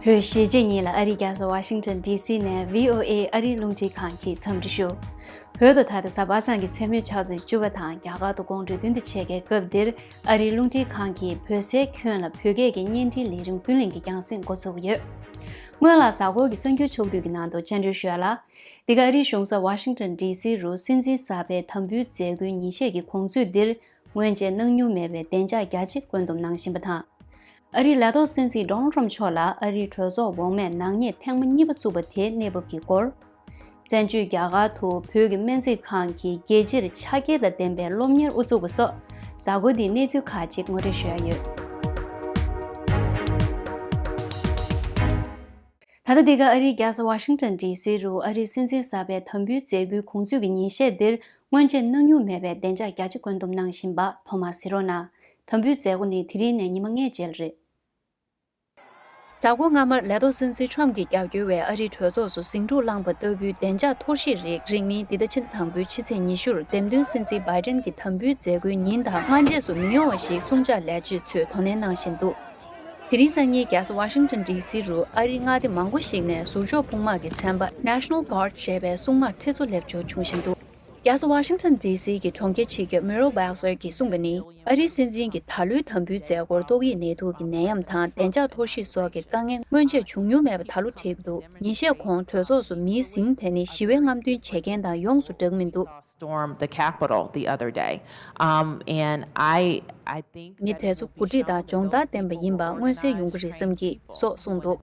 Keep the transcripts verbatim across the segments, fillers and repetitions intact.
བོད་གཞིས་བྱེས་གཉིས་ལ་ཨ་རིའི་རྒྱལ་ས་ཝ་ཤིང་ཊོན་ཌི་སི་ནས་བྷི་ཨོ་ཨེ་ཨ་རིའི་རླུང་འཕྲིན་ཁང་གིས་འཚམས་འདྲི་ཞུ། བོད་དུ་ད་ལྟ་གཟའ་པ་སངས་ཀྱི་མཚན་མོའི་ཆུ་ཚོད་བཅུ་པ་དང་རྒྱ་གར་དུ་དགོང་དྲོའི་བདུན་དང་ཕྱེད་ཀའི་སྐབས་འདིར་ཨ་རིའི་རླུང་འཕྲིན་ཁང་གིས་བོད་སའི་ཁྱོན་ལ་བོད་སྐད་ཀྱི་བརྙན་འཕྲིན་ལས་རིམ་ཀུན་གླེང་གི་རྒྱང་སྲིང་འགོ་ཚུགས་ཡོད། སྔོན་ལ་གཟའ་འཁོར་གྱི་གསར་འགྱུར་ཕྱོགས་བསྡུས་ཀྱི་ནང་དུ་བཅར་འདྲི་ཞུ་ཡ་ལ། འདི་ག་ཨ་རིའི་གཞུང་ས་ཝ་ཤིང་ཊོན་ཌི་སི་རུ་སྲིད་འཛིན་གསར་པའི་དམ་འབུལ་མཛད་སྒོའི་ཉིན་ཤས་ཀྱི་དགོང་ཚོད་འདིར། སྔོན་ཆད་གནང་མྱོང་མེད་པའི་བདེ་འཇགས་རྒྱ་ཆེ་བཀོད་འདོམས་གནང་བཞིན་པ་དང་། ཨ་རིའི་ལས་ཐོག་སྲིད་འཛིན་ཌོ་ནལ་ཊམ་མཆོག་ལ་ཨ་རིའི་གྲོས་ཚོགས་འོག་མས་ནག་ཉེས་ཐེངས་མ་གཉིས་པ་བཙུགས་པ་དེའི་གནས་བབ་ཀྱི་སྐོར། བཙན་བྱོལ་རྒྱ་གར་དུ་བོད་ཀྱི་སྨན་རྩིས་ཁང་གིས་རྒྱལ་སྤྱིར་ཆ་རྐྱེན་དང་ལྡན་པའི་སློབ་གཉེར་དབུ་བཙུགས་པ་སོགས་གཟའ་འཁོར་འདིའི་གནས་ཚུལ་ཁག་ཅིག་ངོ་སྤྲོད་ཞུ་ཡ་ཡོད། ད་ལྟ་འདི་ག་ཨ་རིའི་རྒྱལ་ས་ཝ་ཤིང་ཊོན་ཌི་སི་རུ་ཨ་རིའི་སྲིད་འཛིན་གསར་པའི་དམ་འབུལ་མཛད་སྒོའི་དགོང་ཚོད་ཀྱི་ཉིན་ཤས་འདིར་སྔོན་ཆད་གནང་མྱོང་མེད་པའི་བདེ་འཇགས་རྒྱ་ཆེ་བཀོད་འདོམས་གནང་བཞིན་པ་ཐོག་མར་གཟིགས་རོགས་གནང་། དམ་འབུལ་མཛད་སྒོ་ནི་དེ་རིང་ནས་ཉི་མ་ལྔའི་རྗེས་ལ་རེད། གཟའ་འཁོར་སྔ་མར་ལས་ཐོག་སྲིད་འཛིན་ཊམ་གྱིས་རྒྱབ་སྐྱོར་བའི་ཨ་རིའི་གྲོས་ཚོགས་སུ་ཟིང་འཁྲུག་བསླངས་པ་ལྟ་བུའི་བདེ་འཇགས་གཏོར་བཤིག་རིགས་རིང་མིན་འདི་ཟླ་ཕྱི་ཟླ་དང་པོའི་ཕྱི་ཚེས་ཉི་ཤུར་འདེམས་ཐོན་སྲིད་འཛིན་བྷའི་ཌེན་གྱི་དམ་འབུལ་མཛད་སྒོའི་ཉིན་དང་སྔ་རྗེས་སུ་མི་ཡོང་བ་ཞིག་སྲུང་བྱ་ལས་བྱེད་ཚོས་དོ་ནན་གནང་བཞིན་འདུག་དེ་རིང་སང་ཉིན་རྒྱལ་ས་ཝ་ཤིང་ཊོན་ཌི་སི་རུ་ཨ་རིའི་མངའ་སྡེ་མང་པོ་ཞིག་ནས་ཟུར་འཇོག་དཔུང་དམག་གི་ཚན་པ་National Guard ཞེས་པའི་སྲུང་དམག་ཁྲི་ཚོ་སླེབས་འབྱོར་བྱུང་བཞིན་འདུག་རྒྱལ་ས་ཝ་ཤིང་ཊོན་ཌི་སི་གི་གྲོང་ཁྱེར་སྤྱི་ཁྱབ་མུ་རལ་བྷེལ་སར་གྱིས་གསུངས་པ་ནི། ཨ་རིའི་སྲིད་འཛིན་གྱི་ད་ལོའི་དམ་འབུལ་མཛད་སྒོར་ཏོག་དབྱིབས་ནད་དུག་གི་ནད་ཡམས་དང་བདེ་འཇགས་གཏོར་བཤིག་སོགས་ཀྱི་དཀའ་ངལ་སྔོན་ཆད་བྱུང་མྱོང་མེད་པ་ད་ལོ་འཕྲད་ཀྱི་འདུག་ཉིན་ཤས་གོང་གྲོས་ཚོགས་སུ་མིའི་ཟིང་དེ་ནི་ཞི་བའི་རྔམ་སྟོན་བྱེད་མཁན་དང་ཡོངས་སུ་འདྲ་གི་མི་འདུག Stormed the Capitol the other day. Um, and I, I think མི་དེ་ཚོ་འགོ་ཁྲིད་དང་སྦྱོང་བརྡར་ལྡན་པ་ཡིན་པ་མངོན་གསལ་ཡོང་གི་རེད་བསམ་གྱི་སོགས་གསུངས་འདུག་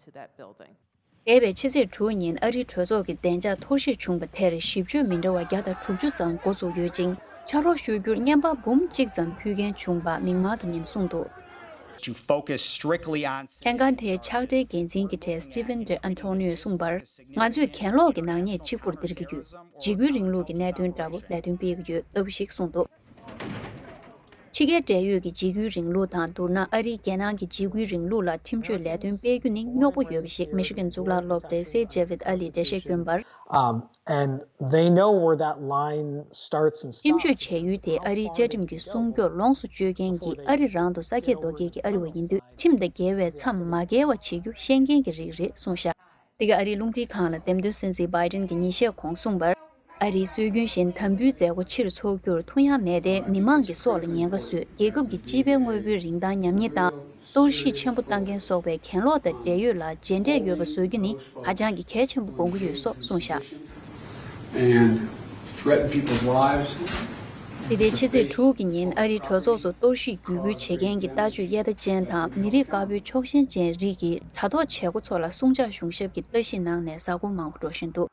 འདས་པའི་ཕྱི་ཚེས་དྲུག་ཉིན་ཨ་རིའི་གྲོས་ཚོགས་ཀྱི་བདེ་འཇགས་གཏོར་བཤིག་བྱུང་བ་དེར་ཞིབ་དཔྱོད་མི་འདྲ་བ་བརྒྱ་དང་དྲུག་ཅུ་ཙམ་འགོ་བཙུགས་ཡོད་ཅིང་། ཕྱག་རོགས་ཞུ་རྒྱུར་རྔན་པ་འབུམ་གཅིག་ཙམ་ཕུལ་མཁན་བྱུང་བ་མིག་དམར་གྱིས་ཉིན་གསུངས་འདུག to focus strictly on ལྷན་ཁང་དེའི་ཕྱག་སྦྲེལ་འགན་འཛིན་གྱི་གྲས་Steven de Antonio གསུངས་པར། ང་ཚོས་གྱེན་ལོག་གི་ནག་ཉེས་གཅིག་པུར་བསྡིར་གྱི་ཡོད། འཇིགས་སྐུལ་རིང་ལུགས་ཀྱི་གནད་དོན་འདྲ་པོ་ལས་དོན་སྤེལ་གྱི་ཡོད་ལྟ་བུ་ཞིག་གསུངས་འདུག་ཕྱི་རྒྱལ་འབྲེལ་ཡོད་ཀྱི་འཇིགས་སྐུལ་རིང་ལུགས་དང་བསྡུར་ན། ཨ་རིའི་རྒྱལ་ནང་གི་འཇིགས་སྐུལ་རིང་ལུགས་ལ་ཁྲིམས་གཅོད་ལས་དོན་སྤེལ་རྒྱུ་ནི་རྙོག་པོ་ཡོད་པ་ཞིག་མི་ཤི་གན་གཙུག་ལག་སློབ་གྲྭའི་སེ་ཇེ་ཝིད་ཨ་ལིས་འགྲེལ་བཤད་བསྐྱོན་པར། Um, and they know where that line starts and stops. ཁྲིམས་གཅོད་བྱ་ཡུལ་དེ་ཨ་རིའི་བཅའ་ཁྲིམས་ཀྱི་སྲུང་སྐྱོབ་ལོངས་སུ་སྤྱོད་མཁན་གྱི་ཨ་རི་རང་དུ་ས་ཁྱད་རྡོ་སྐྱེལ་གྱི་ཨ་རི་བ་ཡིན་དུས། ཁྲིམས་དང་འགལ་བའི་མཚམས་མ་བརྒལ་བ་བྱེད་རྒྱུ་ཤེས་མཁན་གྱི་རིགས་རེད་གསུངས་བཞག་འདི་ག་ཨ་རིའི་རླུང་འཕྲིན་ཁང་ལ་འདེམས་ཐོན་སྲིད་འཛིན་བྷའི་ཏིན་གྱིས་ཉིན་ཤས་གོང་གསུངས་པར། ཨ་རིའི་སྲོལ་རྒྱུན་བཞིན་དམ་འབུལ་མཛད་སྒོ་ཕྱིར་འཚོགས་རྒྱུར་ཐུགས་ཡངས་མེད་དེ། མི་མང་གི་སྲོག་ལ་ཉེན་ཁ་བཟོས། རྒྱལ་ཁབ་ཀྱི་སྤྱི་པའི་དངོས་པོའི་རིན་ཐང་ཉམས་ཉེས་དང་། གཏོར་བཤིག་ཆེན་པོ་བཏང་མཁན་སོགས་པའི་གྱེན་ལོག་དང་འབྲེལ་ཡོད་ལ་རྗེས་འབྲས་ཡོད་པ་བཟོ་རྒྱུ་ནི་ཧ་ཅང་གི་གལ་ཆེན་པོ་དགོངས་ཀྱི་ཡོད་སོགས་གསུངས་བཞག And threaten people's lives. དེ་ལྟའི་ཕྱི་ཚེས་དྲུག་གི་ཉིན་ཨ་རིའི་གྲོས་ཚོགས་སུ་གཏོར་བཤིག་བརྒྱུད་སྐུལ་བྱེད་མཁན་གྱི་ལྟ་སྤྱོད་གཡས་གཏད་ཅན་དང་མི་རིགས་དཀར་པོའི་ཕྱོགས་ཞེན་ཅན་རིགས་ཀྱི་དྲ་ཐོག་བྱེད་སྒོ་ཚོ་ལ་སྲུང་བྱ་གཞུང་ཞབས་ཀྱི་ལྟ་ཞིབ་གནང་ནས་གཟའ་འཁོར་མང་པོ་འགྲོ་བཞིན་འདུག་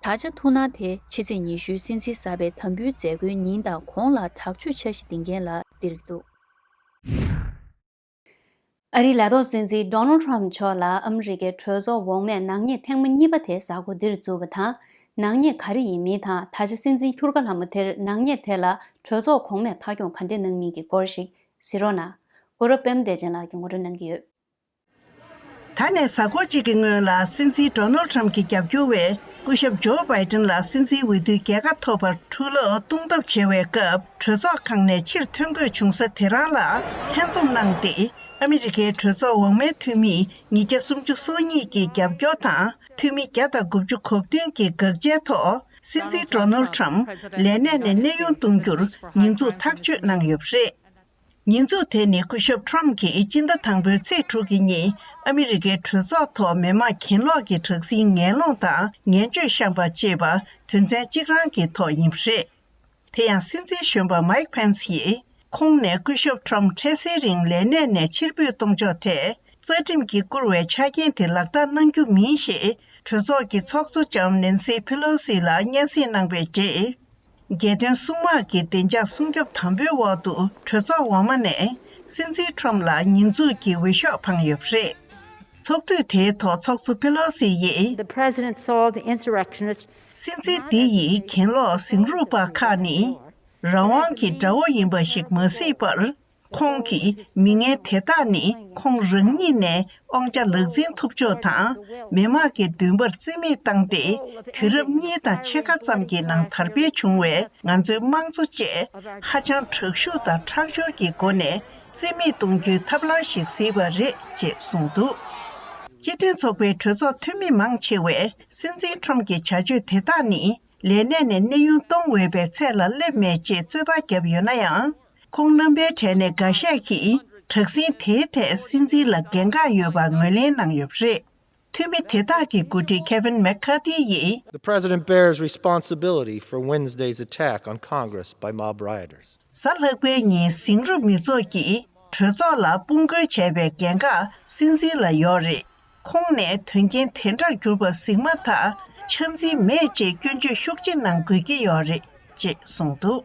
ད་ཆ་ཐུགས་སྣང་དེ་ཕྱི་ཚེས་ཉི་ཤུའི་སྲིད་འཛིན་གསར་པའི་དམ་འབུལ་མཛད་སྒོའི་ཉིན་དང་གོང་ལ་དྲག་སྤྱོད་འཆར་གཞི་འདིང་མཁན་ལ་བསྡུར་གྱི་འདུག་ཨ་རིའི་ལས་ཐོག་སྲིད་འཛིན་ཌོ་ནལ་ཊམ་མཆོག་ལ་ཨ་མི་རི་ཀའི་གྲོས་ཚོགས་འོག་མས་ནག་ཉེས་ཐེངས་མ་གཉིས་པ་དེ་གཟའ་འཁོར་འདིར་བཙུགས་པ་དང་། ནག་ཉེས་ག་རེ་ཡིན་མིན་དང་། ད་ཆ་སྲིད་འཛིན་འཁྱུར་ཀ་ལྷ་མོ་དེར་ནག་ཉེས་དེ་ལ་གྲོས་ཚོགས་གོང་མས་མཐའ་འཁྱོངས་ག་འདྲས་གནང་མིན་གྱི་སྐོར་ཞིག་གཟིགས་རོགས་གནང་། སྐུ་རབ་པད་མ་བདེ་ཆེན་ལགས་ཀྱིས་ངོ་སྤྲོད་གནང་གི་ཡོད། ད་ནས་གཟའ་འཁོར་གཅིག་གི་སྔོན་ལ་སྲིད་འཛིན་ཌོ་ནལ་ཊམ་གྱིས་རྒྱབ་སྐྱོར་བས་སྐུ་ཞབས་ཇོ་བྷའི་ཏིན་ལ་སྲིད་འཛིན་འོས་བསྡུའི་རྒྱལ་ཁ་ཐོབ་པར་ཁྲུ་ལོག་བརྡུང་ཐབས་བྱེད་པའི་སྐབས། གྲོས་ཚོགས་ཁང་ནས་ཕྱིར་ཐོན་དགོས་བྱུང་ས་དེ་རང་ལ་ཐེ་ཚོམ་གནང་སྟེ། ཨ་མི་རི་ཀའི་གྲོས་ཚོགས་འོག་མའི་འཐུས་མི་ཉིས་བརྒྱ་སུམ་ཅུ་སོ་གཉིས་ཀྱི་རྒྱབ་སྐྱོར་དང་། འཐུས་མི་བརྒྱ་དང་དགུ་བཅུ་གོ་བདུན་གྱི་དགག་བྱའི་ཐོག་སྲིད་འཛིན་ཌོ་ནལ་ཊམ་ལས་གནས་ནས་གནས་དབྱུང་གཏོང་རྒྱུར་ཉེས་འཛུགས་ཐག་གཅོད་གནང་ཡོད་པ་རེད། ཉེས་འཛུགས་དེ་ནི་སྐུ་ཞབས་ཊམ་གྱིས་སྤྱི་ཟླ་དང་པོའི་ཚེས་དྲུག་གི་ཉིན་ཨ་མི་རི་ཀའི་གྲོས་ཚོགས་ཐོག་མི་མང་གྱེན་ལོག་གི་དྲག་ཟིང་ངན་སློང་དང་ངན་སྤྱོད་བཤམས་པ་ཅེས་པ་དོན་ཚན་གཅིག་རང་གི་ཐོག་ཡིན་པ་རེད། དེ་ཡང་སྲིད་འཛིན་གཞོན་པ་མའིག་ཕེན་སི་ཡིས་ཁོང་ནས་སྐུ་ཞབས་ཊམ་འཕྲལ་སེལ་རིང་ལས་གནས་ནས་ཕྱིར་འབུད་གཏོང་ཕྱོགས་ཐད། རྩ་ཁྲིམས་ཀྱིས་བསྐུར་བའི་ཆ་རྐྱེན་དེ་ལག་བསྟར་གནང་རྒྱུ་མིན་ཞེས་གྲོས་ཚོགས་ཀྱི་ཚོགས་གཙོ་ལྕམ་ནེན་སི་ཕེ་ལོ་སི་ལ་སྙན་སེང་གནང་བའི་རྗེས། རྒྱལ་དོན་སྲུང་དམག་གི་བདེ་འཇགས་སྲུང་སྐྱོབ་དམ་པོའི་འོག་ཏུ་གྲོས་ཚོགས་འོག་མ་ནས་སྲིད་འཛིན་ཊམ་ལ་ཉེས་འཛུགས་ཀྱི་འོས་ཤོག་འཕངས་ཡོད་པ་རེད། ཚོགས་དུས་དེའི་ཐོག་ཚོགས་གཙོ་ཕེ་ལོ་སི་ཡིས། The president saw the insurrectionists སྲིད་འཛིན་འདི་ཡིས་གྱེན་ལོག་ཟིང་འཁྲུག་པ་ཁག་ནི་རང་དབང་གི་དགྲ་བོ་ཡིན་པ་ཞིག་མ་གཟིགས་པར། ཁོང་གིས་མི་ངན་དེ་དག་ནི་ཁོང་རང་ཉིད་ནས་དབང་ཆ་ལག་འཛིན་ཐུབ་ཕྱོགས་དང་། མི་དམངས་ཀྱི་འདུན་པར་རྩིས་མེད་བཏང་སྟེ། དུས་རབས་གཉིས་དང་ཕྱེད་ཀ་ཙམ་གྱི་ནང་དར་སྤེལ་བྱུང་བའི་ང་ཚོའི་དམངས་གཙོ་བཅས་ཧ་ཅང་དྲག་ཤུགས་དང་ཁྲག་སྦྱོར་གྱི་སྒོ་ནས་རྩིས་མེད་གཏོང་རྒྱུའི་ཐབས་ལམ་ཞིག་གཟིགས་པ་རེད་ཅེས་གསུངས་འདུག་སྤྱི་མཐུན་ཚོགས་པའི་གྲོས་ཚོགས་འཐུས་མི་མང་ཆེ་བས་སྲིད་འཛིན་ཁྲོམ་གྱི་བྱ་སྤྱོད་དེ་དག་ནི་ལས་གནས་ནས་གནས་དབྱུང་གཏོང་འོས་པའི་ཚད་ལ་སླེབས་མེད་ཅེས་རྩོད་པ་བརྒྱབ་ཡོད་ན་ཡང་། ཁོང་རྣམ་པའི་གྲས་ནས་འགའ་ཤས་ཀྱིས་དྲག་ཟིང་དེའི་ཐད་སྲིད་འཛིན་ལ་འགན་ཁག་ཡོད་པ་ངོས་ལེན་གནང་ཡོད་པ་རེད། འཐུས་མི་དེ་དག་གི་འགོ་ཁྲིད་Kevin McCarthy་ཡིས། The president bears responsibility for Wednesday's attack on Congress by mob rioters. གཟའ་ལྷག་པའི་ཉིན་ཟིང་རུབ་མི་ཚོགས་ཀྱིས་གྲོས་ཚོགས་ལ་དཔུང་རྒོལ་བྱས་པའི་འགན་ཁག་སྲིད་འཛིན་ལ་ཡོད་རེད། ཁོང་ནས་དོན་རྐྱེན་དེ་འདྲར་གྱུར་པ་གཟིགས་མ་ཐག་ཆ་འཛིན་མེད་ཅེས་སྐྱོན་བརྗོད་ཤུགས་ཆེ་གནང་དགོས་ཀྱི་ཡོད་རེད་ཅེས་གསུངས་འདུག་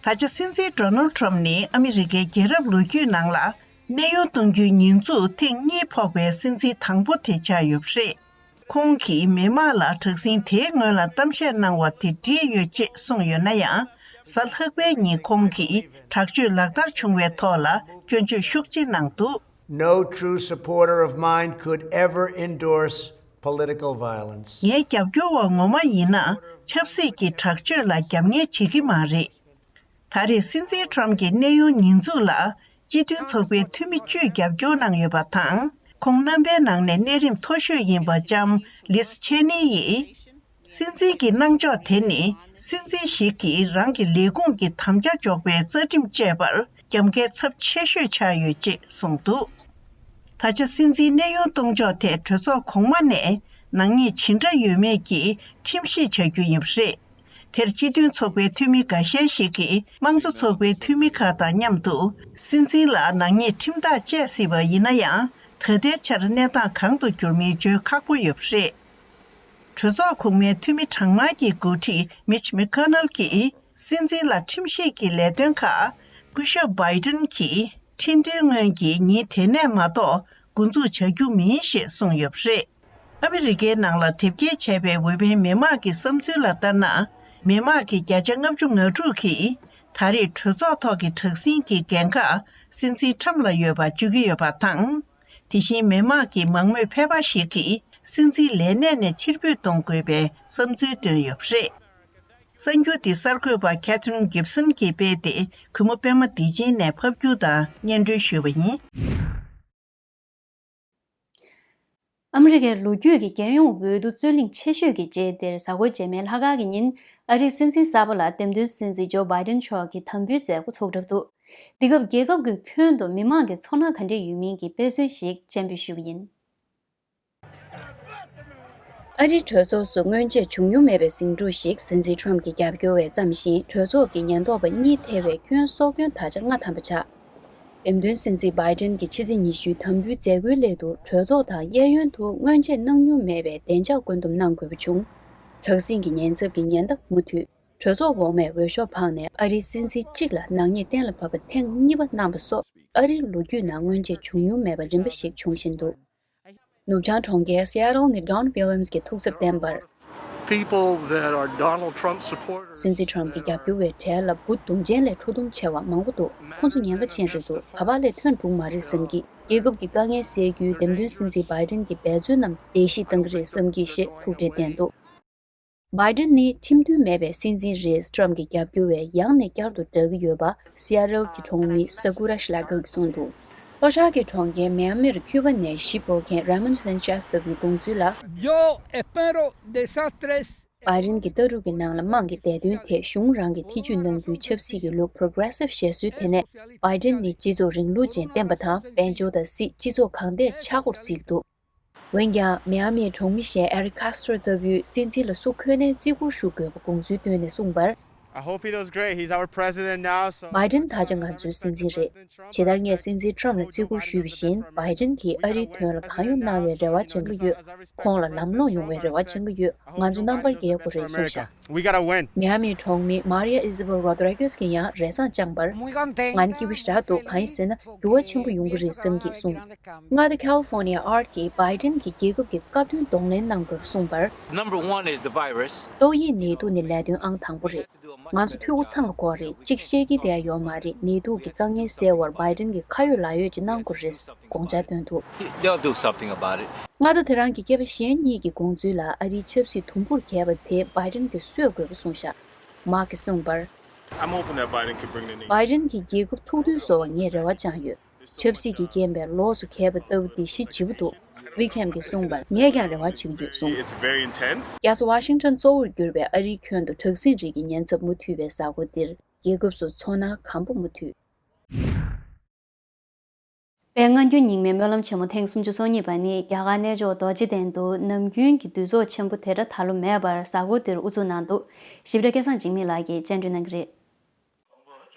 ད་ཆ་སྲིད་འཛིན་Donald Trump་ནི་ཨ་མི་རི་ཀའི་རྒྱལ་རབས་ལོ་རྒྱུས་ནང་ལ་གནས་དབྱུང་གཏོང་རྒྱུའི་ཉེས་འཛུགས་ཐེངས་གཉིས་ཕོག་པའི་སྲིད་འཛིན་དང་པོ་དེ་ཆགས་ཡོད་པ་རེད། ཁོང་གིས་མི་མང་ལ་དྲག་ཟིང་དེའི་སྔོན་ལ་གཏམ་བཤད་གནང་བ་དེ་འགྲིག་ཡོད་ཅེས་གསུངས་ཡོད་ན་ཡང་། གཟའ་ལྷག་པའི་ཉིན་ཁོང་གིས་དྲག་སྤྱོད་ལག་བསྟར་བྱུང་བའི་ཐོག་ལ་སྐྱོན་བརྗོད་ཤུགས་ཆེ་གནང་འདུག No true supporter of mine could ever endorse political violence. ངའི་རྒྱབ་སྐྱོར་བ་ངོ་མ་ཡིན་ན་ཆབ་སྲིད་ཀྱི་དྲག་སྤྱོད་ལ་རྒྱབ་གཉེར་བྱེད་ཀྱི་མ་རེད། ད་རེས་སྲིད་འཛིན་ཁྲོམ་གྱི་གནས་དབྱུང་ཉེས་འཛུགས་ལ་སྤྱི་མཐུན་ཚོགས་པའི་འཐུས་མི་བཅུས་རྒྱབ་སྐྱོར་གནང་ཡོད་པ་དང་། ཁོང་རྣམ་པའི་ནང་ནས་གནས་རིམ་མཐོ་ཤོས་ཡིན་པ་ལྕམ་Liz Cheney་ཡིས། སྲིད་འཛིན་གྱི་གནང་ཕྱོགས་དེ་ནི་སྲིད་འཛིན་ཞིག་གིས་རང་གི་ལས་ཁུངས་ཀྱི་དམ་བཅའ་འཇོག་པའི་རྩ་ཁྲིམས་བཅས་པར་རྒྱབ་འགལ་ཚབས་ཆེ་ཤོས་ཆགས་ཡོད་ཅེས་གསུངས་འདུག་ད་ཆ་སྲིད་འཛིན་གནས་དབྱུང་གཏོང་ཕྱོགས་ཐད་གྲོས་ཚོགས་གོང་མ་ནས་ནག་ཉེས་ཇི་འདྲ་ཡོད་མེད་ཀྱི་ཁྲིམས་ཞིབ་བྱ་རྒྱུ་ཡིན་པ་རེད། དེར་སྤྱི་མཐུན་ཚོགས་པའི་འཐུས་མི་འགའ་ཤས་ཤིག་གིས་དམངས་གཙོ་ཚོགས་པའི་འཐུས་མི་ཁག་དང་མཉམ་དུ་སྲིད་འཛིན་ལ་ནག་ཉེས་ཁྲིམས་ཐག་བཅད་སྲིད་པ་ཡིན་ན་ཡང་། ད་ལྟའི་ཆར་གནས་སྟངས་གང་དུ་འགྱུར་མིན་བརྗོད་ཁག་པོ་ཡོད་པ་རེད། གྲོས་ཚོགས་གོང་མའི་འཐུས་མི་གྲངས་མང་གི་འགོ་ཁྲིད་Mitch McConnell་གྱིས་སྲིད་འཛིན་ལ་ཁྲིམས་ཞིབ་ཀྱི་ལས་དོན་ཁག་སྐུ་ཞབས་Biden་གྱིས་ཁྲིམས་མཐུན་སྔོན་གྱི་ཉིན་དེ་ནས་མ་གཏོགས་འགོ་འཛུགས་བྱ་རྒྱུ་མིན་ཞེས་གསུངས་ཡོད་པ་རེད། ཨ་མི་རི་ཀའི་ནང་ལ་དེབ་སྐྱེལ་བྱས་པའི་འོས་འཕེན་མི་མང་གི་བསམ་ཚུལ་ལ་ལྟར་ན། མི་མང་གི་བརྒྱ་ཆ་ལྔ་བཅུ་ང་དྲུག་གིས་ད་རེས་གྲོས་ཚོགས་ཐོག་གི་དྲག་ཟིང་གི་འགན་ཁག་སྲིད་འཛིན་ཁྲམ་ལ་ཡོད་པ་བརྗོད་ཀྱི་ཡོད་པ་དང་། དེ་བཞིན་མི་མང་གི་མང་མོས་ཕལ་པ་ཞིག་གིས་སྲིད་འཛིན་ལས་གནས་ནས་ཕྱིར་འབུད་གཏོང་དགོས་པའི་བསམ་ཚུལ་བཏོན་ཡོད་པ་རེད། གསར་འགྱུར་འདི་གསར་འགོད་པ་Catherine Gibson་གིས་སྤེལ་ཏེ། གུས་མོ་པད་མ་བདེ་ཆེན་ནས་ཕབ་སྒྱུར་དང་སྙན་སྒྲོན་ཞུས་པ་ཡིན། ཨ་མི་རི་ཀའི་ལོ་རྒྱུས་ཀྱི་རྒྱལ་ཡོངས་འོས་བསྡུ་རྩོད་གླེང་ཆེ་ཤོས་ཀྱི་རྗེས་འདིར་གཟའ་འཁོར་རྗེས་མའི་ལྷག་དཀར་གྱི་ཉིན། ཨ་རིའི་སྲིད་འཛིན་གསར་པ་ལ་འདེམས་ཐོན་སྲིད་འཛིན་ཇོ་བྷའི་ཏིན་མཆོག་གིས་དམ་འབུལ་མཛད་སྒོ་ཚོགས་གྲབས་འདུག་འདི་སྐབས་རྒྱལ་ཁབ་ཀྱི་ཁྱོན་དུ་མི་མང་གི་ཚོར་སྣང་ག་འདྲས་ཡོད་མིན་གྱི་དཔེ་མཚོན་ཞིག་སྤྱན་འབུལ་ཞུ་གི་ཡིན། ཨ་རིའི་གྲོས་ཚོགས་སུ་སྔོན་ཆད་བྱུང་མྱོང་མེད་པའི་ཟིང་འཁྲུག་ཞིག་སྲིད་འཛིན་ཁྲོམ་གྱིས་རྒྱབ་སྐྱོར་བས་བརྩམས་ཤིང་། གྲོས་ཚོགས་ཀྱི་ཉེན་རྟོག་པ་གཉིས་ཐེ་བའི་སྐྱོན་སྲོག་སྐྱོན་ད་ཆ་ལྔ་ཐམ་པ་ཆགས། འདེམས་ཐོན་སྲིད་འཛིན་བྷའི་ཏིན་གྱི་ཕྱི་ཚེས་ཉི་ཤུའི་དམ་འབུལ་མཛད་སྒོའི་སླད་དུ་གྲོས་ཚོགས་དང་གཡས་གཡོན་དུ་སྔོན་ཆད་གནང་མྱོང་མེད་པའི་བདེ་འཇགས་བཀོད་འདོམས་གནང་དགོས་པ་བྱུང་། དྲག་ཟིང་གི་ཉེན་ཚབས་ཀྱི་ཉེན་བརྡ་མུ་མཐུད། གྲོས་ཚོགས་འོག་མས་འོས་ཤོག་འཕངས་ནས་ཨ་རིའི་སྲིད་འཛིན་གཅིག་ལ་ནག་ཉེས་གཏན་ལ་ཕབ་པ་ཐེངས་གཉིས་པ་གནང་བ་སོགས་ཨ་རིའི་ལོ་རྒྱུས་ནང་སྔོན་ཆད་བྱུང་མྱོང་མེད་པ་རིམ་པ་ཞིག་འབྱུང་བཞིན་འདུག་ནུབ་བྱང་གྲོང་ཁྱེར་Seattle་ནས་Don Williams་གྱིས་ཐུགས་འཚབ་བསྟན་པར། People that are Donald Trump supporters. སྲིད་འཛིན་ཁྲོམ་གྱི་རྒྱབ་སྐྱོར་བའི་གྲས་ལ་འབུ་དུང་ཅན་ལས་ཁྲོ་གཏུམ་ཆེ་བ་མང་པོ་འདུག་ཁོང་ཚོ་ཉེན་ཁ་ཅན་རེད་འདུག་ག་པ་ལས་ཐོན་འགྲོ་མ་རེད་བསམ་གི། རྒྱལ་ཁབ་ཀྱི་དཀའ་ངལ་སེལ་རྒྱུའི་འདེམས་ཐོན་སྲིད་འཛིན་བྷའི་ཏིན་གྱི་འབད་བརྩོན་རྣམས་བརྡལ་བཤིག་བཏང་གི་རེད་བསམ་གི་ཞེས་ཐུགས་ཁྲལ་བསྟན་འདུག་བྷའི་ཏིན་ནི་ཁྲིམས་མཐུན་མེད་པའི་སྲིད་འཛིན་རེད། ཁྲོམ་གྱི་རྒྱབ་སྐྱོར་བས་ཡང་ནས་བསྐྱར་དུ་བསྒྲགས་ཀྱི་ཡོད་པ་སི་ཨེ་ཊལ་གྱི་གྲོང་མི་ས་ཀུ་ར་ཤི་ལ་ཀ་གིས་གསུངས་འདུག་ལྷོ་ཤར་གྱི་གྲོང་ཁྱེར་མི་ཡ་མིར་ཁྱུ་པ་ནས་གཞིས་སྤོ་མཁན་རེ་མོན་སན་ཅེས་ལྟ་བུའི་དགོངས་ཚུལ་ལ། Yo espero de esas tres བྷའི་ཏིན་གྱི་ལྟ་གྲུབ་ཀྱི་ནང་ལ་དམངས་ཀྱི་བདེ་དོན་ཐད་གཞུང་རང་གིས་ཐེ་ཇུས་གནང་རྒྱུའི་ཆབ་སྲིད་ཀྱི་ལུགས་Progressive་ཞེས་སྲོལ་དེ་ནས་བྷའི་ཏིན་ནི་སྤྱི་ཚོགས་རིང་ལུགས་ཅན་བསྟན་པ་དང་དཔལ་འབྱོར་དང་སྲིད་སྤྱི་ཚོགས་གང་ཐད་ཆག་སྒོར་བརྩིས་འདུག་འོན་ཀྱང་། མི་ཡ་མིའི་གྲོང་མི་གཞན་Eric Castro་ལྟ་བུས་སྲིད་འཛིན་ལ་སུ་འཁོན་ནའི་བརྩི་བཀུར་ཞུ་དགོས་པ་དགོངས་ཚུལ་བཏོན་ནས་གསུངས་པར། I hope he does great. He's our president now, so བྷའི་ཏིན་ད་ཆ་ང་ཚོའི་སྲིད་འཛིན་རེད། ཇི་ལྟར་ངས་སྲིད་འཛིན་ཁྲོམ་ལ་བརྩི་བཀུར་ཞུས་པ་བཞིན། བྷའི་ཏིན་གྱིས་ཨ་རིའི་དོན་ལ་གང་ཡོང་གནང་བའི་རེ་བ་བྱེད་ཀྱི་ཡོད། ཁོང་ལ་ལམ་ལྷོང་ཡོང་བའི་རེ་བ་བྱེད་ཀྱི་ཡོད། ང་ཚོ་རྣམ་པར་རྒྱལ་དགོས་རེད་གསུངས་ཤག We gotta win. མི་ཡ་མིའི་གྲོང་མི་Maria Isabel Rodriguez་གིས་ཡང་རེ་སེམས་བཅངས་པར། ང་ནི་སྐྱིད་པོ་ཞེ་དྲག་འདུག་གང་ཡིན་ཟེར་ན། འགྱུར་བ་ཆེན་པོ་ཡོང་གི་རེད་བསམ་གྱིས་གསུངས། མངའ་སྡེ་California Art་གིས་བྷའི་ཏིན་གྱིས་རྒྱལ་ཁབ་ཀྱི་སྐབས་བསྟུན་གདོང་ལེན་གནང་དགོས་པ་གསུངས་པར། Number one is the virus. ཏོག་དབྱིབས་ནད་དུག་ནི་ལས་དོན་ཨང་དང་པོ་རེད། ང་ཚོ་འཐུས་སྒོ་ཚང་བ་དགོས་རེད། གཅིག་བཤད་ཀྱི་བསྡད་ཡོད་མ་རེད། ནད་དུག་གི་དཀའ་ངལ་སེལ་བར་བྷའི་ཏིན་གྱིས་ཁ་ཡོད་ལག་ཡོད་ཅིག་གནང་དགོས་རེད། དགོངས་འཆར་བཏོན་འདུག They'll do something about it. མངའ་སྡེ་དེ་རང་གི་སྐྱེས་པ་གཞན་གཉིས་ཀྱི་དགོངས་ཚུལ་ལ་ཨ་རིའི་ཆབ་སྲིད་དུམ་བུར་གྱེས་པ་དེ་བྷའི་ཏིན་གྱིས་གསོད་དགོས་པ་གསུངས་ཤག Mark་གིས་གསུངས་པར། I'm hoping that Biden can bring the nation. བྷའི་ཏིན་གྱིས་རྒྱལ་ཁབ་ཐུགས་མཐུན་བཟོ་བར་ངས་རེ་བ་བཅངས་ཡོད། ཆབ་སྲིད་ཀྱི་རྐྱེན་པས་ལོགས་སུ་གས་པ་ལྟ་བུ་དེ་ཞེ་ལྗིད་པོ་འདུག། ཝི་ཁེམ་གྱིས་གསུངས་པར་ངས་ཀྱང་རེ་བ་བྱེད་ཀྱི་ཡོད་གསུངས། It's very intense. རྒྱལ་ས་ཝ་ཤིང་ཊོན་གཙོ་བོར་གྱུར་པའི་ཨ་རིའི་ཁྱོན་དུ་དྲག་ཟིང་རིགས་ཀྱི་ཉེན་ཚབས་མུ་མཐུད་པའི་གཟའ་འཁོར་འདིར། རྒྱལ་ཁབ་སུ་མཚོ་སྣ་གམ་པོ་མུ་མཐུད། པའི་སྔ་འགྱུར་རྙིང་མའི་སྨོན་ལམ་ཆེན་མོ་ཐེངས་སུམ་ཅུ་སོ་གཉིས་པ་ནི་རྒྱ་གར་གནས་མཆོག་རྡོ་རྗེ་གདན་དུ་ནམ་རྒྱུན་གྱི་འདུ་ཚོགས་ཆེན་པོ་དེ་འདྲ་ད་ལོ་མེད་པར་གཟའ་འཁོར་འདིར་དབུ་འཛུགས་གནང་འདུག། ཞིབ་ཕྲ་སྐལ་བཟང་འཇིགས་མེད་ལགས་ཀྱིས་སྙན་སྒྲོན་གནང་གི་རེད།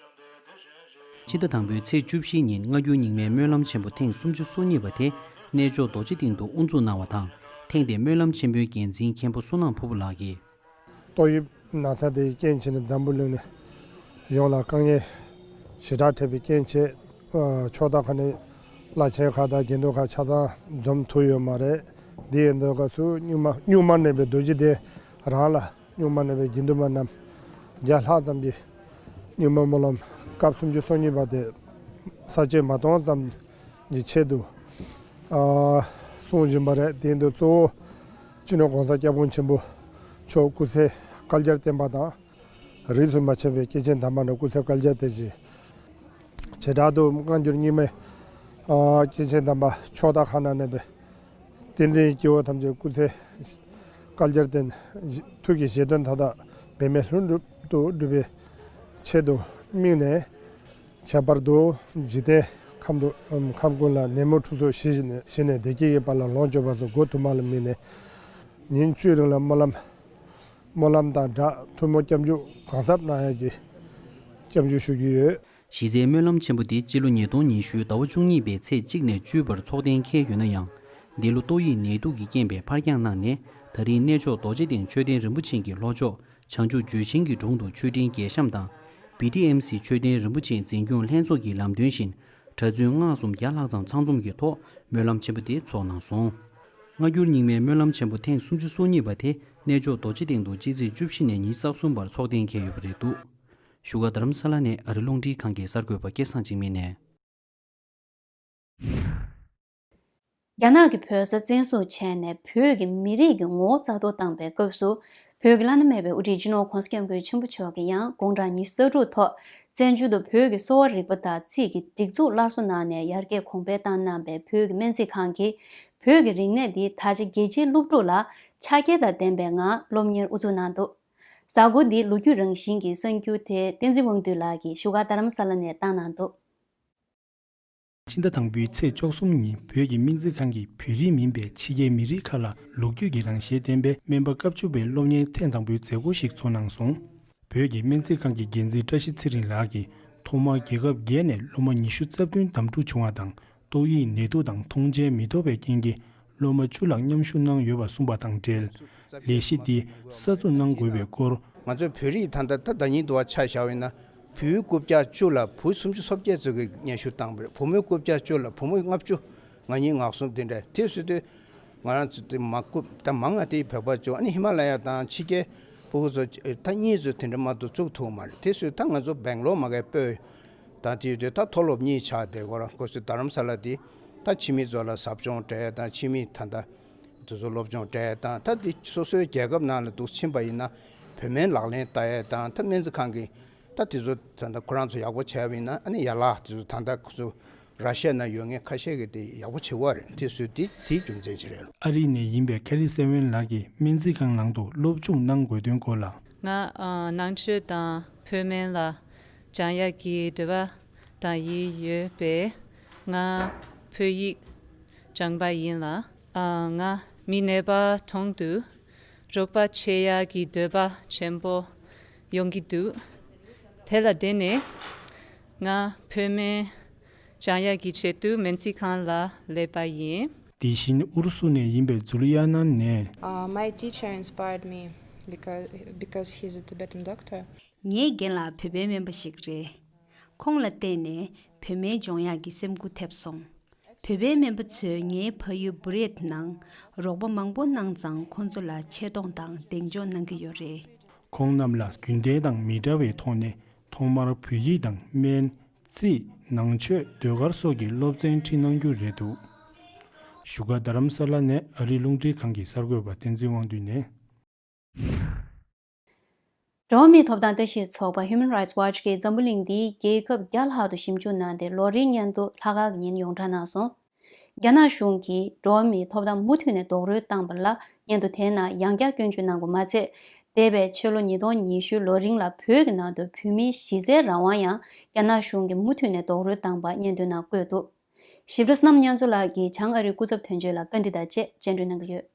ཕྱི་ཟླ་དང་པོའི་ཚེས་བཅུ་བཞི་ཉིན་སྔ་འགྱུར་རྙིང་མའི་སྨོན་ལམ་ཆེན་པོ་ཐེངས་སུམ་ཅུ་སོ་གཉིས་པ་དེ་གནས་མཆོག་རྡོ་རྗེ་གདན་དུ་དབུ་འཛུགས་གནང་བ་དང་། ཐེངས་འདིའི་སྨོན་ལམ་ཆེན་པོའི་འགན་འཛིན་མཁན་པོ་བསོད་ནམས་ཕུར་བུ་ལགས་ཀྱིས། ཏོག་དབྱིབས་ན་ཚ་དེའི་རྐྱེན་བྱས་ནས་འཛམ་བུ་གླིང་ནས་ཡོངས་ལ་དཀའ་ངལ་ཞེ་དྲག་འཕྲད་པའི་རྐྱེན་བྱས། ཨ། ཕྱོགས་མཐའ་ཁག་ནས་བླ་ཆེན་ཁག་དང་དགེ་འདུན་ཁག་ཆ་ཚང་འཛོམས་ཐུབ་ཡོད་མ་རེད། འདི་ཡིན་དུས་སྐབས་སུ་སྙུང་མ་སྙུང་མ་ནས་པའི་རྡོ་རྗེ་གདན་རང་ལ་སྙུང་མ་ནས་པའི་དགེ་འདུན་པ་རྣམས་བརྒྱ་ལྷག་ཙམ་གྱིས་སྙུང་མ་སྨོན་ལམ་སྐབས་སུམ་ཅུ་སོ་གཉིས་པ་དེ་ས་བཅད་མ་གཏོང་ཙམ་གྱི་ཆེད་དུ། ཨ། གསུང་བཞིན་པ་རེད། དེ་ཡིན་དུས་གཙོ་བོ་སྤྱི་ནོར་༸གོང་ས་༸སྐྱབས་མགོན་ཆེན་པོ་མཆོག་སྐུ་ཚེ་བསྐལ་བརྒྱར་བརྟན་པ་དང་། རིས་སུ་མ་ཆད་པའི་སྐྱེས་ཆེན་དམ་པ་རྣམས་སྐུ་ཚེ་བསྐལ་བརྒྱར་བརྟན་ཅིང་། བྱེ་བྲག་ཏུ་སྔ་འགྱུར་རྙིང་མའི། ཨ། སྐྱེས་ཆེན་དམ་པ་ཕྱོགས་མཐའ་ཁག་ན་གནས་པའི་བསྟན་འཛིན་སྐྱེ་བོ་ཐམས་ཅད་སྐུ་ཚེ་བསྐལ་བརྒྱར་བརྟན། ཐུགས་ཀྱི་བཞེད་དོན་མཐའ་དག་འབད་མེད་ལྷུན་གྲུབ་ཏུ་འགྲུབ་པའི་ཆེད་དུ་དམིགས་ནས། ཁྱད་པར་དུ་འཇིག་རྟེན་ཁམས་དུ་ཁམས་ཀུན་ལ་ནད་མུག་འཁྲུག་རྩོད་ཞི་ཞི་ནས་བདེ་སྐྱིད་ཀྱི་དཔལ་ལ་ལོངས་སྤྱོད་པ་སོགས་སྒོ་དུ་མ་ལ་དམིགས་ནས། ཉིན་བཅུའི་རིང་ལ་སྨོན་ལམ། སྨོན་ལམ་དང་སྦྲགས་ཐུགས་སྨོན་སྐྱབས་འཇུག་གང་ཟབ་གནང་ཡག་གི་སྐྱབས་འཇུག་ཞུ་རྒྱུ་ཡོད། གཞི་རྩའི་སྨོན་ལམ་ཆེན་པོ་འདི་སྤྱི་ལོ་ཉིས་སྟོང་ཉི་ཤུའི་ཟླ་བ་བཅུ་གཉིས་པའི་ཚེས་གཅིག་ནས་བཅུ་བར་འཚོགས་གཏན་འཁེལ་ཡོད་ན་ཡང་། འདི་ལོ་ཏོག་དབྱིབས་ནད་དུག་གི་རྐྱེན་པས་ཕར་འགྱངས་གནང་ནས། ད་རིང་གནས་མཆོག་རྡོ་རྗེ་གདན་མཆོད་རྟེན་རིན་པོ་ཆེ་གི་ལྷོ་ཕྱོགས་བྱང་ཆུབ་ལྗོན་ཤིང་གི་དྲུང་དུ་མཆོད་སྤྲིན་རྒྱས་བཤམས་དང་། བི་ཊི་ཨེམ་སི་མཆོད་རྟེན་རིན་པོ་ཆེ་འཛིན་སྐྱོང་ལྷན་ཚོགས་ཀྱི་ལམ་སྟོན་བཞིན། གྲྭ་བཙུན་སྔགས་གསུམ་བརྒྱ་ལྷག་ཙམ་ཚང་འཛོམས་ཀྱི་ཐོག་སྨོན་ལམ་ཆེན་པོ་དེ་ཚོགས་གནང་སོང་། སྔ་འགྱུར་རྙིང་མའི་སྨོན་ལམ་ཆེན་པོ་ཐེངས་སུམ་ཅུ་སོ་གཉིས་པ་དེ་གནས་མཆོག་རྡོ་རྗེ་གདན་དུ་སྤྱི་ཚེས་བཅུ་བཞི་ནས་ཉི་ཤུ་རྩ་གསུམ་བར་འཚོགས་གཏན་འཁེལ་ཡོད་པ་རེད་འདུག། བཞུགས་སྒར་རྡ་རམ་ས་ལ་ནས་ཨ་རི་རླུང་འཕྲིན་ཁང་གི་གསར་འགོད་པ་སྐལ་བཟང་འཇིགས་མེད་ནས། རྒྱ་ནག་གིས་བོད་ས་བཙན་བཟུང་བྱས་ནས་བོད་ཀྱི་མི་རིགས་ཀྱི་ངོ་བོ་རྩ་གཏོར་བཏང་པའི་སྐབས་སུ། བོད་ཀྱི་བླ་ན་མེད་པའི་དབུ་ཁྲིད་སྤྱི་ནོར་༸གོང་ས་༸སྐྱབས་མགོན་ཆེན་པོ་མཆོག་གིས་ཡང་དགུང་གྲངས་ཉི་ཤུ་རྩ་དྲུག་ཐོག་བཙན་བྱོལ་དུ་བོད་ཀྱི་གསོ་བ་རིག་པ་དང་ཚིག་གི་སྒྲིག་འཛུགས་སླར་གསོ་གནང་ནས་ཡར་རྒྱས་གོང་འཕེལ་བཏང་གནང་པའི་བོད་ཀྱི་སྨན་རྩིས་ཁང་གིས། བོད་ཀྱི་རིག་གནས་འདི་ད་ཆ་རྒྱལ་སྤྱིའི་སློབ་ཕྲུག་ལ་ཕྱག་འཁྱེར་དང་ལྡན་པའི་ངང་སློབ་གཉེར་དབུ་འཛུགས་གནང་འདུག། གཟའ་འཁོར་འདི་ལོ་རྒྱུས་རང་བཞིན་གྱི་གསར་འགྱུར་དེ་བསྟན་འཛིན་དབང་འདུས་ལགས་ཀྱིས་བཞུགས་སྒར་རྡ་རམ་ས་ལ་ནས་བཏང་གནང་འདུག། ཕྱི་ཟླ་དང་པོའི་ཚེས་བཅུ་གསུམ་ཉིན་བོད་ཀྱི་སྨན་རྩིས་ཁང་གིས་བོད་རིགས་མིན་པའི་ཕྱི་རྒྱལ་མི་རིགས་ཁག་ལ་ལོ་རྒྱུས་ཀྱི་རང་བཞིན་ལྡན་པའི་སྨན་པ་སྐབས་བཅུ་པའི་སློབ་གཉེར་ཐེངས་དང་པོའི་མཛད་སྒོ་ཞིག་ཚོགས་གནང་སོང་། བོད་ཀྱི་སྨན་རྩིས་ཁང་གི་འགན་འཛིན་བཀྲ་ཤིས་ཚེ་རིང་ལགས་ཀྱིས་ཐོག་མར་རྒྱལ་ཁབ་བརྒྱད་ནས་སློབ་མ་ཉི་ཤུ་རྩ་བདུན་གདམ་འཁྲུག་བྱུང་བ་དང་། ཏོག་དབྱིབས་ནད་དུག་དང་ཐོངས་མཆན་མི་ཐོབ་པའི་རྐྱེན་གྱིས་སློབ་མ་བཅུ་ལྷག་མཉམ་ཞུགས་གནང་ཡོད་པ་གསུངས་པ་དང་འབྲེལ། ལས་གཞི་འདི་གསར་འཛུགས་གནང་དགོས་པའི་སྐོར། ང་ཚོའི་བོད་རིགས་ད་ལྟ་ད་ཟླ་ཉིན་དུ་བ་ཆ་བཞག་པ་ཡིན་ན། བུ་རྐུབ་བཀྱག་བཅུ་ལ་བུ་སུམ་ཅུ་སོ་བརྒྱད་ཙམ་གྱིས་སྙན་ཞུ་བཏང་བ་རེད། བུ་མོའི་རྐུབ་བཀྱག་བཅུ་ལ་བུ་མོ་ལྔ་བཅུ། ང་གཉིས་ང་གསུམ་དེ་འདྲ་དེ་སུས་དེ། ང་རང་ཚོ་དེ་མ་རྐུབ་ད་མང་ང་དེ་བོད་པ་བཅུ། ཨ་ནི་ཧི་མ་ལ་ཡ་དང་ཕྱི་རྒྱལ་ཕྲུ་གུ་ཚོ་ད་གཉིས་ཚོ་དེ་འདྲ་མ་གཏོགས་བཙུགས་ཐུབ་མ་རེད། དེ་སུས་ད་ང་ཚོ་སྦེང་ལོར་མ་གའི་སྤོས། ད་དེ་དུས་ད་མཐོ་སློབ་གཉིས་ཆགས་བསྡད་ཀྱི་ཡོད་རེད། ཁོ་ཚོས་རྡ་རམ་ས་ལ་དེ་ད་ཕྱི་མི་ཚོ་ལ་ཟབ་སྦྱོང་སྤྲད་དང་ཕྱི་མི་ད་ལྟ་དེ་ཚོ་སློབ་སྦྱོང་སྤྲད་དང་། ད་དེ་སོ་སོའི་རྒྱལ་ཁབ་ནང་ལ་འདུག་ཕྱིན་པ་ཡིན་ན་བོད་སྨན་ལག་ལེན་བསྟར་ཡས་དང་། ད་སྨན་རྩིས་ཁང་གིས་ད་དེ་ཚོ་ད་ལྟ་ཁོ་རང་ཚོ་ཡག་པོ་བྱས་པ་ཡིན་ན། ཨ་ནི་ཡན་ལག་དེ་ཚོ་ད་ལྟ་ཁོ་ཚོ་ར་ཤི་ཡ་ན་ཡོད་མཁན་ཁ་ཤས་ཀྱིས་དེ་ཡག་པོ་བྱེད་ཀྱི་ཡོད་རེད། དེ་སུས་དེ་དེའི་རྒྱུ་མཚན་ཅིག་རེད། ཨ་རི་ནས་ཡིན་པའི་ཁེ་ལི་སེ་ཝན་ལགས་ཀྱིས་སྨན་རྩིས་ཁང་ནང་དུ་སློབ་སྦྱོང་གནང་དགོས་དོན་སྐོར་ལ། ང་ཨ་ནང་ཆོས་དང་བོད་སྨན་ལ་སྦྱང་ཡག་གི་འདོད་པ་དང་ཡིད་ཡོད་པས། ང་བོད་ཡིག་སྦྱངས་པ་ཡིན་ལ། ཨ་ང་མི་ནད་པ་གྲོངས་དུས་རོགས་པ་བྱེད་ཡག་གི་འདོད་པ་ཆེན་པོ་ཡོང་གི་འདུག། དེ་ལ་བརྟེན་ནས་ང་བོད་སྨན་སྦྱང་ཡག་གི་ཆེད་དུ་སྨན་རྩིས་ཁང་ལ་སླེབས་པ་ཡིན། དེ་བཞིན་ཨུ་རུ་སུ་ནས་ཡིན་པའི་ཛུ་ལི་ཡ་ནན་ནས། Uh, my teacher inspired me because, because he's a Tibetan doctor. ངའི་རྒན་ལགས་བོད་པའི་སྨན་པ་ཞིག་རེད། ཁོང་ལ་བརྟེན་ནས་བོད་སྨན་སྦྱོང་ཡག་གི་སེམས་འགུལ་ཐེབས་སོང་། བོད་པའི་སྨན་པ་ཚོས་ངའི་ཕ་ཡུལ་བུ་རེད་ནང་རོགས་པ་མང་པོ་གནང་ཙང་། ཁོང་ཚོ་ལ་ཆེ་མཐོང་དང་གདེང་འཇོག་གནང་གི་ཡོད་རེད། ཁོང་རྣམས་ལ་རྒྱུན་ལྡན་དང་མི་འདྲ་བའི་ཐོག་ནས་ཐོག་མར་བོད་ཡིག་དང་སྨན་རྩིས། ནང་ཆོས། ཟློས་གར་སོགས་ཀྱི་སློབ་ཚན་ཁྲིད་གནང་རྒྱུ་རེད་འདུག། བཞུགས་སྒར་རྡ་རམ་ས་ལ་ནས་ཨ་རིའི་རླུང་འཕྲིན་ཁང་གི་གསར་འགོད་པ་བསྟན་འཛིན་དབང་འདུས་ནས། འགྲོ་བ་མིའི་ཐོབ་ཐང་ལྟ་ཞིབ་ཚོགས་པ་Human Rights Watch གིས་འཛམ་བུ་གླིང་འདིའི་རྒྱལ་ཁབ་བརྒྱ་ལྷག་ཏུ་ཞིབ་འཇུག་གནང་སྟེ་ལོ་རེའི་སྙན་ཐོ་ལྷག་དཀར་གྱི་ཉིན་ཡོངས་གྲགས་གནང་སོང་། རྒྱ་ནག་གཞུང་གིས་འགྲོ་བ་མིའི་ཐོབ་ཐང་མུ་མཐུད་ནས་རྡོག་རོལ་བཏང་པ་ལ་སྙན་ཐོ་དེའི་ནང་ཡང་བསྐྱར་སྐྱོན་བརྗོད་གནང་པ་མ་ཚད། འདས་པའི་ཕྱི་ལོ་ཉིས་སྟོང་ཉི་ཤུ་ལོ་རིང་ལ་བོད་ཀྱི་ནང་དུ་བོད་མིའི་གཞི་རྩའི་རང་དབང་ཡང་རྒྱ་ནག་གཞུང་གིས་མུ་མཐུད་ནས་རྡོག་རོལ་བཏང་པ་སྙན་ཐོའི་ནང་བཀོད་འདུག་ཞིབ་ཕྲ་བསོད་ནམས་བསྟན་འཛིན་ལགས་ཀྱིས་བྱང་ཨ་རིའི་སྐུ་ཚབ་དོན་གཅོད་ལ་བཀའ་འདྲི་དང་བཅས་སྤྱན་འབུལ་གནང་གི་ཡོད།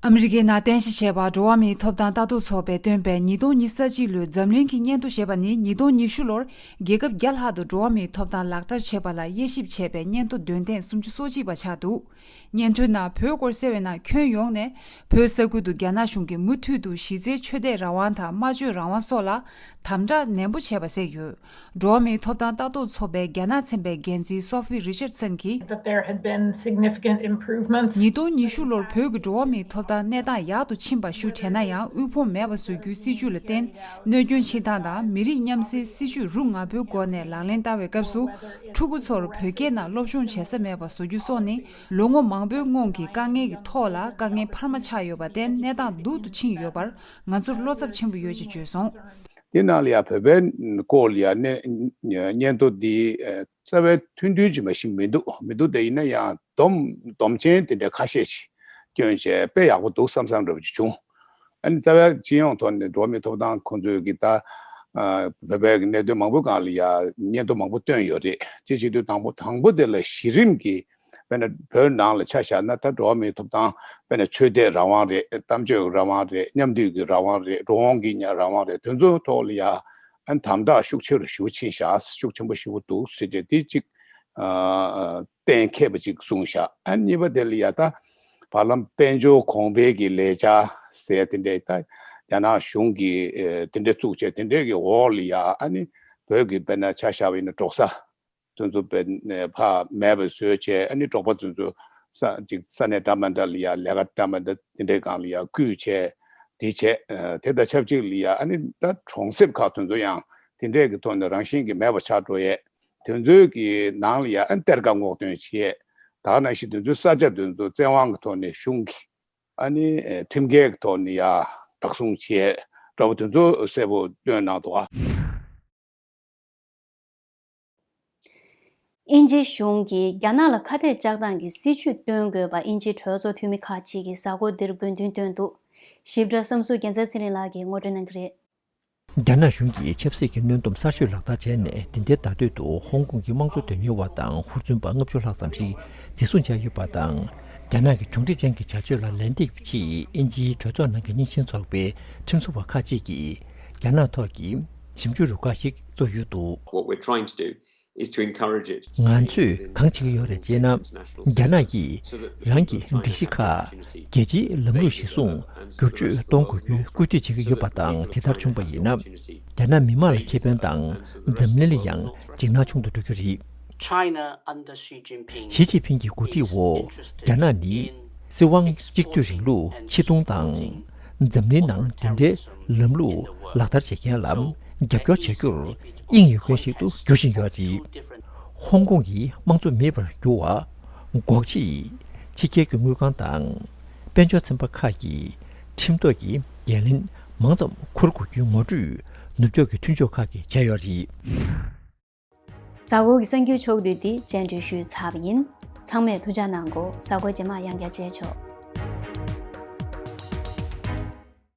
ཨ་མི་རི་ཀའི་ནང་རྟེན་གཞི་བྱས་པ་འགྲོ་བ་མིའི་ཐོབ་ཐང་ལྟ་རྟོག་ཚོགས་པས་བཏོན་པའི་ཉིས་སྟོང་ཉི་ཤུ་རྩ་གཅིག་ལོའི་འཛམ་གླིང་གི་སྙན་ཐོ་ཞེས་པ་ནི་ཉིས་སྟོང་ཉི་ཤུ་ལོར་རྒྱལ་ཁབ་བརྒྱ་ལྷག་ཏུ་འགྲོ་བ་མིའི་ཐོབ་ཐང་ལག་བསྟར་བྱས་པ་ལ་དབྱེ་ཞིབ་བྱས་པའི་སྙན་ཐོ་འདོན་ཐེངས་སུམ་ཅུ་སོ་གཅིག་པ་ཆགས་འདུག་སྙན་ཐོའི་ནང་བོད་སྐོར་གསལ་བའི་ནང་ཁྱོན་ཡོངས་ནས་བོད་ས་ཁུལ་དུ་རྒྱ་ནག་གཞུང་གིས་མུ་མཐུད་དུ་གཞི་རྩའི་ཆོས་དད་རང་དབང་དང་སྨྲ་བརྗོད་རང་དབང་སོགས་ལ་དམ་དྲག་ནན་པོ་བྱས་པ་གསལ་ཡོད། འགྲོ་བ་མིའི་ཐོབ་ཐང་ལྟ་རྟོག་ཚོགས་པའི་རྒྱ་ནག་ཚན་པའི་འགན་འཛིན་Sophie Richardson གྱིས། That there had been significant improvements. ཉིས་སྟོང་ཉི་ཤུ་ལོར་བོད་ཀྱི་འགྲོ་བ་མིའི་ཐོབ་ཐང་གནས་སྟངས་ཡག་ཏུ་ཕྱིན་པ་ཞུ་བྲལ་ན་ཡང་དབུལ་ཕོངས་མེད་པ་བཟོ་རྒྱུའི་སྲིད་ཇུས་ལ་བརྟེན། གནོད་སྐྱོན་ཆེ་སྟངས་དང་མི་རིགས་མཉམ་བསྲེས་སྲིད་ཇུས་རུ་ང་པོའི་སྒོ་ནས་ལག་ལེན་བསྟར་བའི་སྐབས་སུ། ཕྲུ་གུ་ཚོར་བོད་སྐད་ནང་སློབ་སྦྱོང་བྱེད་ས་མེད་པ་བཟོ་རྒྱུ་སོགས་ནི་ལོ་ངོ་མང་པོའི་སྔོན་གྱི་དཀའ་ངལ་གྱི་ཐོག་ལ་དཀའ་ངལ་འཕར་མ་ཆགས་ཡོད་པར་བརྟེན་གནས་སྟངས་སྡུག་ཏུ་ཕྱིན་ཡོད་པར་ང་ཚོར་བློ་འཚབ་ཆེན་པོ་ཡོད་ཅེས་བརྗོད་སོང་། དེ་ནང་ལ་ཡང་བོད་པའི་སྐོར་ལ་ཡང་གནས་སྙན་ཐོ་འདི་རྩ་བའི་ཐུང་ཐུང་ཅིག་མ་ཞིག་མི་འདུག་མི་འདུག་དེ་ཡིན་ན་ཡང་སྡོམ་སྡོམ་ཆེན་དེ་འདྲའི་ཁ་ཤས་ཤིག་བསྐྱོན་བྱས་དཔེ་ཡག་པོ་འདུག་བསམ་བསམ་འདྲ་པོ་ཅིག་བྱུང་། ཨ་ནི་རྩ་བའི་སྤྱི་ཡོངས་ཐོག་ནས་འགྲོ་བ་མིའི་ཐོབ་ཐང་ཁོང་ཚོས་ཀྱི་ད་བོད་པའི་གནད་དོན་མང་པོའི་སྒང་ལ་ཡང་སྙན་ཐོ་མང་པོ་བཏོན་ཡོད་རེད། དེ་བྱེད་དུས་དང་པོ་དང་པོ་དེ་ལ་གཞི་རིམ་གྱི་དཔེར་ན་བོད་ནང་ལ་ཆ་བཞག་ན་ད་འགྲོ་བ་མིའི་ཐོབ་ཐང་དཔེར་ན་ཆོས་དད་རང་དབང་རེད། གཏམ་བརྗོད་ཀྱི་རང་དབང་རེད། མཉམ་འདུས་ཀྱི་རང་དབང་རེད། འགྲོ་འོང་གི་ཉ་རང་དབང་རེད། དེ་ཚོའི་ཐོག་ལ་ཡང་ཨ་ནི་དམ་དྲག་ཤུགས་ཆེ་རུ་ཞེ་པོ་ཕྱིན་ཤག་ཤུགས་ཆེན་པོ་ཞེ་པོ་འདུག་ཟེར་ཏེ་དེ་གཅིག་གཏན་འཁེལ་བ་གཅིག་གསུངས་ཤག་ཨ་གཉིས་པ་དེ་ལ་ཡང་ད་བར་ལམ་དཔལ་འབྱོར་གོང་འཕེལ་གྱི་ལས་འཆར་ཟེར་དེ་འདྲས་ད་རྒྱ་ནག་གཞུང་གིས་དེ་འདྲས་བཙུགས་བྱས་དེ་འདྲས་ཀྱི་འོག་ལ་ཡང་ཨ་ནི་བོད་ཀྱི་དཔེར་ན་ཆ་བཞག་པ་ཡིན་ན་འབྲོག་ས། དེ་ཚོ་དཔེ་ཕར་མེད་པ་བཟོས་བྱས། ཨ་ནི་འབྲོག་པ་དེ་ཚོ་ས་ཅིག་ས་གནས་འདྲ་མ་འདྲ་ལ་ཡ་ལས་ཀ་འདྲ་མ་འདྲ་དེ་འདྲའི་སྒང་ལ་ཡ་བསྐུལ་བྱས་དེ་བྱས། དེ་དང་ཆབས་ཅིག་ལ་ཡ་ཨ་ནི་ད་གྲོང་གསེབ་ཁག་དེ་ཚོ་ཡང་དེ་འདྲའི་གི་ཐོག་ནས་རང་བཞིན་གྱིས་མེད་པ་ཆགས་འགྲོ་ཡས། དེ་ཚོའི་གི་ནང་ལ་ཡ་ཨ་ནི་གཏེར་ཁ་སྔོག་འདོན་བྱས། ད་ག་ནང་བཞིན་དེ་ཚོའི་ས་ཆ་དེ་ཚོ་བཙན་དབང་གི་ཐོག་ནས་གཞུང་གི་ཨ་ནི་ཁྲིམས་འགལ་གྱི་ཐོག་ནས་ཡ་བདག་བཟུང་བྱས་འདྲ་པོ་དེ་ཚོ་གསལ་པོ་བཏོན་གནང་འདུག་ཨ། དབྱིན་ཇིའི་གཞུང་གིས་རྒྱ་ནག་ལ་ཁ་གཏད་གཅོག་སྟངས་ཀྱི་སྲིད་ཇུས་སྟོན་དགོས་པ་དབྱིན་ཇིའི་གྲོས་ཚོགས་འཐུས་མི་ཁག་ཅིག་གིས་གཟའ་འཁོར་འདིར་དགོས་འདུན་བཏོན་འདུག་ཞིབ་ཕྲ་བསམ་ཚུལ་རྒྱལ་མཚན་ཚེ་རིང་ལགས་ཀྱིས་ངོ་སྤྲོད་གནང་གི་རེད། རྒྱ་ནག་གཞུང་གིས་ཆབ་སྲིད་ཀྱི་གནོན་སྡོམ་གསར་ཤོས་ལག་བསྟར་བྱས་ནས་འདི་ཟླའི་ཟླ་སྟོད་དུ་ཧོང་ཀོང་གི་དམངས་གཙོ་དོན་གཉེར་བ་དང་ཧུར་བརྩོན་པ་ལྔ་བཅུ་ལྷག་ཙམ་ཞིག་འཛིན་བཟུང་བྱས་ཡོད་པ་དང་། རྒྱ་ནག་གི་གྱོང་འདྲི་ཅན་གྱི་བྱ་སྤྱོད་ལ་ལན་འདེབས་ཆེད་དབྱིན་ཇིའི་གྲོས་ཚོགས་ནང་གི་རྙིང་ཞེན་ཚོགས་པའི་ཁྲིམས་བཟོ་བ་ཁག་ཅིག་གིས་རྒྱ་ནག་ཐོག་གི་ཞིབ་འཇུག་རུ་ཁག་ཞིག་བཙུགས་ཡོད་འདུག What we're trying to do is to encourage it. ང་ཚོས་གང་བྱེད་ཀྱི་ཡོད་རེད་ཅེ་ན། རྒྱ་ནག་གིས་རང་གི་སྒྲིག་གཞི་ཁག་རྒྱལ་སྤྱིའི་ལམ་ལུགས་གཞིར་བཟུང་བསྒྱུར་བཅོས་གཏོང་དགོས་རྒྱུའི་སྐུལ་འདེད་བྱེད་ཀྱི་ཡོད་པ་དང་། དེ་ལྟར་བྱུང་བ་ཡིན་ན། རྒྱ་ནག་མི་དམངས་ལ་ཁེ་ཕན་དང་འཛམ་གླིང་ལ་ཡང་འཇིགས་སྣང་ཆུང་དུ་འགྲོ་རྒྱུ་རེད། China under Xi Jinping ཞི་ཅིན་ཕིང་གི་འགོ་ཁྲིད་འོག་རྒྱ་ནག་ནི་སྲིད་དབང་གཅིག་སྡུད་རིང་ལུགས་ཆེ་མཐོང་དང་། འཛམ་གླིང་ནང་དེ་འདྲའི་ལམ་ལུགས་ལག་བསྟར་བྱེད་མཁན་ལ་རྒྱབ་སྐྱོར་བྱ་རྒྱུར་དབྱིངས་ཡོད་མཁན་ཞིག་ཏུ་འགྱུར་བཞིན་ཡོད་རེད། ཧོང་ཀོང་གི་དམངས་གཙོ་མེད་པར་འགྱུར་བ་འགོག་ཆེད་ཕྱི་རྒྱལ་གྱི་དངུལ་ཁང་དང་དཔལ་འབྱོར་ཚན་པ་ཁག་གིས་ཁྲིམས་ཐོག་གི་འགན་ལེན་མང་ཙམ་འཁུར་དགོས་རྒྱུའི་ངོ་སྤྲོད་ནུབ་ཕྱོགས་ཀྱི་མཐུན་ཕྱོགས་ཁག་གིས་བྱས་ཡོད་རེད། གཟའ་འཁོར་གྱི་གསར་འགྱུར་ཕྱོགས་བསྡུས་འདི་སྙན་སྒྲོན་ཞུས་ཚར་བ་ཡིན། ཚང་མས་ཐུགས་ཅག་གནང་གོ། གཟའ་འཁོར་རྗེས་མ་ཡང་བསྐྱར་མཇལ་ཆོག